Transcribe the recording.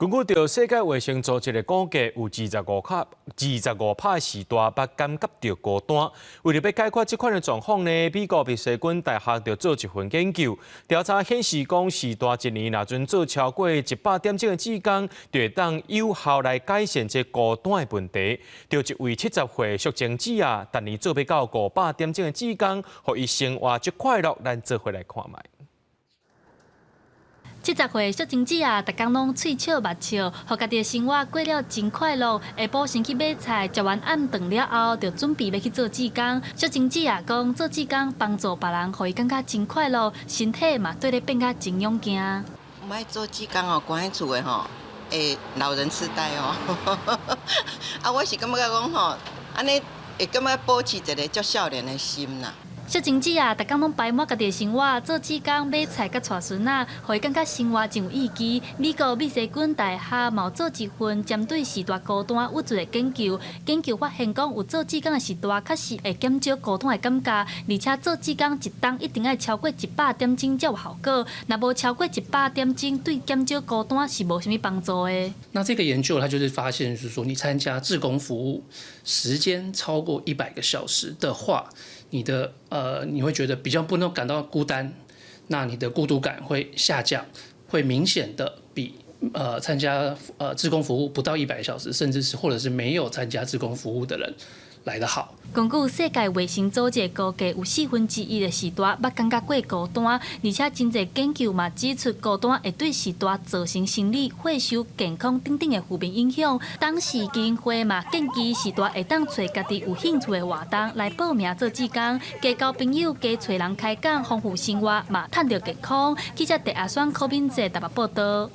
根據著世界衛生組織的估計，有25趴序大捌感覺著孤單。為著欲解決這款的狀況呢，美國密西根大學就做一份研究，調查顯示講，序大一年若陣做超過100點鐘的志工，就會當有效來改善這孤單的問題。著一位70歲淑貞姊啊，逐年做欲到500點鐘的志工，予伊生活足快樂。咱做伙來看覓。70歲淑貞姊啊，逐工攏喙笑目笑，予家己的生活過了真快樂。下晡先去買菜，食完暗頓了後，就準備欲去做志工。淑貞姊啊講，做志工幫助別人，予伊感覺真快樂，身體嘛綴咧變甲真勇健。毋愛做志工哦，關佇厝的吼，會老人痴呆哦。啊，我是感覺講吼，按呢會感覺保持一个足少年的心啦。淑貞姊啊，逐工攏排滿家己的生活，做志工、買菜、佮帶孫仔，予伊感覺生活真有意義。美國密西根大學嘛做一份針對序大孤單鬱卒的研究，研究發現講，有做志工的序大確實會減少孤單的感覺，而且做志工一冬一定愛超過100點鐘才有效果，若無超過一百點鐘，對減少孤單是無啥物幫助的。那這個研究，它就是發現，就是說你參加志工服務時間超過100個小時的話，你會覺得比較不能感到孤單，那你的孤獨感會下降，會明顯的比參加志工服務不到100小時，甚至是或者是沒有參加志工服務的人來得好。根據世界衛生組織估計，有1/4的序大捌感覺過孤單，而且真濟研究嘛指出，孤單會對序大造成心理、血液、健康等等的負面影響。董事基金會嘛建議序大會當揣家己有興趣的活動來報名做志工，加交朋友，加揣人開講，豐富生活嘛，趁著健康。記者鄭阿雙、柯敏哲台北報道。